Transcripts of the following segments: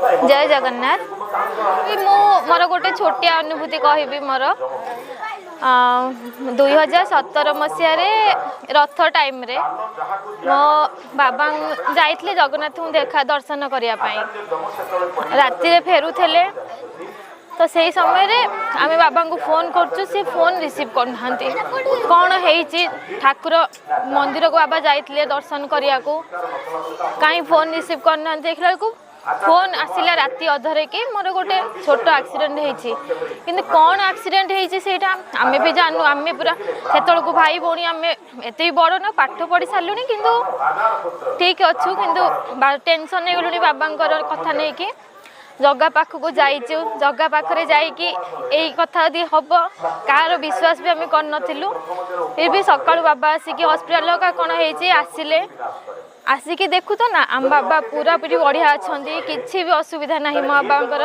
ଜୟ ଜଗନ୍ନାଥ। ମୁଁ ମୋର ଗୋଟେ ଛୋଟିଆ ଅନୁଭୂତି କହିବି। ମୋର 2017 ମସିହାରେ ରଥ ଟାଇମ୍ରେ ମୋ ବାବା ଯାଇଥିଲେ ଜଗନ୍ନାଥଙ୍କୁ ଦେଖା ଦର୍ଶନ କରିବା ପାଇଁ। ରାତିରେ ଫେରୁଥିଲେ ତ ସେଇ ସମୟରେ ଆମେ ବାବାଙ୍କୁ ଫୋନ୍ କରୁଛୁ, ସେ ଫୋନ୍ ରିସିଭ୍ କରୁନାହାନ୍ତି। କ'ଣ ହେଇଛି? ଠାକୁର ମନ୍ଦିରକୁ ବାବା ଯାଇଥିଲେ ଦର୍ଶନ କରିବାକୁ, କାହିଁ ଫୋନ୍ ରିସିଭ୍ କରୁନାହାନ୍ତି? ଦେଖିଲା ବେଳକୁ ଫୋନ୍ ଆସିଲା ରାତି ଅଧରେ କି ମୋର ଗୋଟେ ଛୋଟ ଆକ୍ସିଡେଣ୍ଟ ହେଇଛି। କିନ୍ତୁ କ'ଣ ଆକ୍ସିଡେଣ୍ଟ ହେଇଛି, ସେଇଟା ଆମେ ବି ଜାଣିନୁ। ଆମେ ପୁରା ସେତେବେଳକୁ ଭାଇ ଭଉଣୀ ଆମେ ଏତେ ବି ବଡ଼ ନା, ପାଠ ପଢ଼ି ସାରିଲୁଣି, କିନ୍ତୁ ଠିକ୍ ଅଛୁ, କିନ୍ତୁ ଟେନସନ୍ ହେଇଗଲୁଣି ବାବାଙ୍କର କଥା ନେଇକି। ଜଗା ପାଖକୁ ଯାଇଛୁ। ଜଗା ପାଖରେ ଯାଇକି ଏଇ କଥା ଯଦି ହବ, କାହାର ବିଶ୍ୱାସ ବି ଆମେ କରିନଥିଲୁ। ଫିର୍ ବି ସକାଳୁ ବାବା ଆସିକି ହସ୍ପିଟାଲ କ'ଣ ହେଇଛି ଆସିଲେ। ଆସିକି ଦେଖୁ ତ ନା, ଆମ ବାବା ପୁରାପୁରି ବଢ଼ିଆ ଅଛନ୍ତି, କିଛି ବି ଅସୁବିଧା ନାହିଁ ମୋ ବାବାଙ୍କର।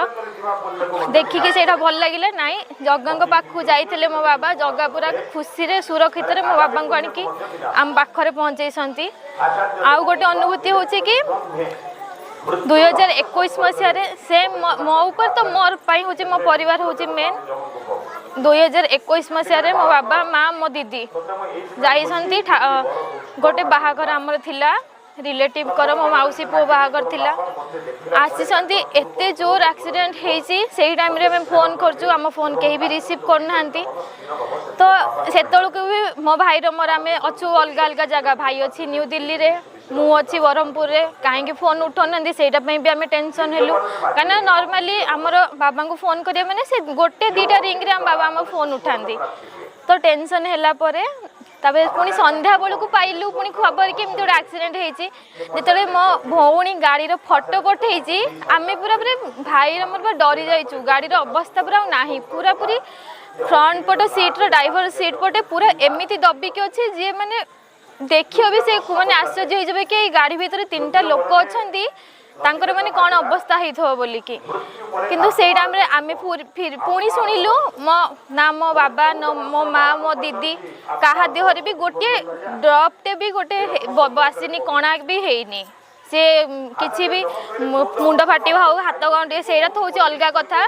ଦେଖିକି ସେଇଟା ଭଲ ଲାଗିଲା। ନାଇଁ, ଜଗାଙ୍କ ପାଖକୁ ଯାଇଥିଲେ ମୋ ବାବା, ଜଗା ପୁରା ଖୁସିରେ ସୁରକ୍ଷିତରେ ମୋ ବାବାଙ୍କୁ ଆଣିକି ଆମ ପାଖରେ ପହଞ୍ଚେଇଛନ୍ତି। ଆଉ ଗୋଟେ ଅନୁଭୂତି ହେଉଛି କି 2021 ମସିହାରେ ସେମ୍ ମୋ ଉପରେ ତ ମୋର ପାଇଁ ହେଉଛି ମୋ ପରିବାର ହେଉଛି ମେନ୍। 2021 ମସିହାରେ ମୋ ବାବା, ମା, ମୋ ଦିଦି ଯାଇଛନ୍ତି। ଗୋଟେ ବାହାଘର ଆମର ଥିଲା ରିଲେଟିଭଙ୍କର, ମୋ ମାଉସୀ ପୁଅ ବାହାଘର ଥିଲା। ଆସିଛନ୍ତି, ଏତେ ଜୋର ଆକ୍ସିଡେଣ୍ଟ ହେଇଛି। ସେଇ ଟାଇମ୍ରେ ଆମେ ଫୋନ୍ କରୁଛୁ, ଆମ ଫୋନ୍ କେହି ବି ରିସିଭ୍ କରୁନାହାନ୍ତି। ତ ସେତେବେଳକୁ ବି ମୋ ଭାଇର ମୋର ଆମେ ଅଛୁ ଅଲଗା ଅଲଗା ଜାଗା। ଭାଇ ଅଛି ନ୍ୟୁ ଦିଲ୍ଲୀରେ, ମୁଁ ଅଛି ବ୍ରହ୍ମପୁରରେ। କାହିଁକି ଫୋନ୍ ଉଠାଉନାହାନ୍ତି, ସେଇଟା ପାଇଁ ବି ଆମେ ଟେନସନ୍ ହେଲୁ। କାହିଁକିନା ନର୍ମାଲି ଆମର ବାବାଙ୍କୁ ଫୋନ୍ କରିବା ମାନେ ସେ ଗୋଟେ ଦୁଇଟା ରିଙ୍ଗରେ ଆମ ବାବା ଆମ ଫୋନ୍ ଉଠାନ୍ତି। ତ ଟେନସନ୍ ହେଲା ପରେ ତାପରେ ପୁଣି ସନ୍ଧ୍ୟା ବେଳକୁ ପାଇଲୁ ପୁଣି ଖବର କି ଏମିତି ଗୋଟେ ଆକ୍ସିଡେଣ୍ଟ ହେଇଛି। ଯେତେବେଳେ ମୋ ଭଉଣୀ ଗାଡ଼ିର ଫଟୋ ପଠେଇଛି, ଆମେ ପୁରା ପୁରି ଭାଇର ମୋର ପୁରା ଡରି ଯାଇଛୁ। ଗାଡ଼ିର ଅବସ୍ଥା ପୁରା ଆଉ ନାହିଁ। ପୁରାପୁରି ଫ୍ରଣ୍ଟ ପଟ ସିଟ୍ର ଡ୍ରାଇଭର ସିଟ୍ ପଟେ ପୁରା ଏମିତି ଦବିକି ଅଛି, ଯିଏ ମାନେ ଦେଖିବ ବି ସେ ମାନେ ଆଶ୍ଚର୍ଯ୍ୟ ହେଇଯିବେ କି ଏଇ ଗାଡ଼ି ଭିତରେ ତିନିଟା ଲୋକ ଅଛନ୍ତି, ତାଙ୍କର ମାନେ କ'ଣ ଅବସ୍ଥା ହେଇଥିବ ବୋଲିକି। କିନ୍ତୁ ସେଇ ଟାଇମ୍ରେ ଆମେ ପୁଣି ଶୁଣିଲୁ ମୋ ନା ମୋ ବାବା, ନ ମୋ ମା, ମୋ ଦିଦି, କାହା ଦେହରେ ବି ଗୋଟିଏ ଡ୍ରପ୍ଟେ ବି ଗୋଟେ ଆସିନି, କଣା ବି ହେଇନି। ସେ କିଛି ବି ମୁଣ୍ଡ ଫାଟିବା ହଉ, ହାତ ଗଣ୍ଡିଏ, ସେଇଟା ତ ହେଉଛି ଅଲଗା କଥା,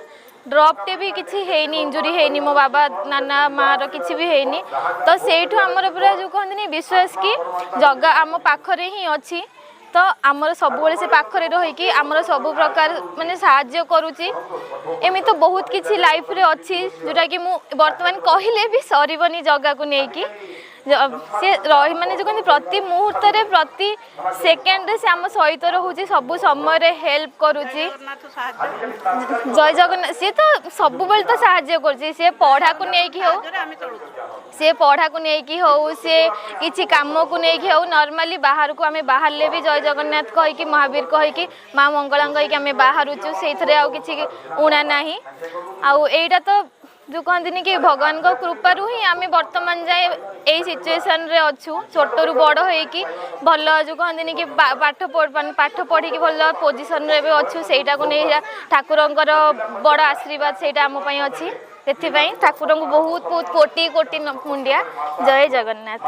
ଡ୍ରପ୍ଟେ ବି କିଛି ହେଇନି, ଇଞ୍ଜୁରି ହେଇନି ମୋ ବାବା, ନାନା, ମାଆର କିଛି ବି ହେଇନି। ତ ସେଇଠୁ ଆମର ପୁରା ଯେଉଁ କହନ୍ତିନି ବିଶ୍ୱାସ କି ଜଗା ଆମ ପାଖରେ ହିଁ ଅଛି। ତ ଆମର ସବୁବେଳେ ସେ ପାଖରେ ରହିକି ଆମର ସବୁ ପ୍ରକାର ମାନେ ସାହାଯ୍ୟ କରୁଛି। ଏମିତି ତ ବହୁତ କିଛି ଲାଇଫରେ ଅଛି, ଯେଉଁଟାକି ମୁଁ ବର୍ତ୍ତମାନ କହିଲେ ବି ସରିବନି। ଜଗାକୁ ନେଇକି ସେ ରହି ମାନେ ଯେଉଁ କହନ୍ତି ପ୍ରତି ମୁହୂର୍ତ୍ତରେ, ପ୍ରତି ସେକେଣ୍ଡରେ ସେ ଆମ ସହିତ ରହୁଛି, ସବୁ ସମୟରେ ହେଲ୍ପ କରୁଛି। ଜଗନ୍ନାଥ ସାହାଯ୍ୟ। ଜୟ ଜଗନ୍ନାଥ। ସିଏ ତ ସବୁବେଳେ ତ ସାହାଯ୍ୟ କରୁଛି। ସିଏ ପଢ଼ାକୁ ନେଇକି ହଉ ସାହାଯ୍ୟରେ ଆମେ ଚଳୁଛୁ। ସିଏ ପଢ଼ାକୁ ନେଇକି ହଉ, ସିଏ କିଛି କାମକୁ ନେଇକି ହଉ, ନର୍ମାଲି ବାହାରକୁ ଆମେ ବାହାରିଲେ ବି ଜୟ ଜଗନ୍ନାଥ କହିକି, ମହାବୀର କହିକି, ମା ମଙ୍ଗଳାଙ୍କ କହିକି ଆମେ ବାହାରୁଛୁ। ସେଇଥିରେ ଆଉ କିଛି ଉଣା ନାହିଁ। ଆଉ ଏଇଟା ତ ଯେଉଁ କହନ୍ତିନି କି ଭଗବାନଙ୍କ କୃପାରୁ ହିଁ ଆମେ ବର୍ତ୍ତମାନ ଯାଏ ଏଇ ସିଚୁଏସନରେ ଅଛୁ। ଛୋଟରୁ ବଡ଼ ହେଇକି ଭଲ ଯେଉଁ କହନ୍ତିନି କି ମାନେ ପାଠ ପଢ଼ିକି ଭଲ ପୋଜିସନରେ ଏବେ ଅଛୁ, ସେଇଟାକୁ ନେଇ ଠାକୁରଙ୍କର ବଡ଼ ଆଶୀର୍ବାଦ ସେଇଟା ଆମ ପାଇଁ ଅଛି। ସେଥିପାଇଁ ଠାକୁରଙ୍କୁ ବହୁତ ବହୁତ କୋଟି କୋଟି ମୁଣ୍ଡିଆ। ଜୟ ଜଗନ୍ନାଥ।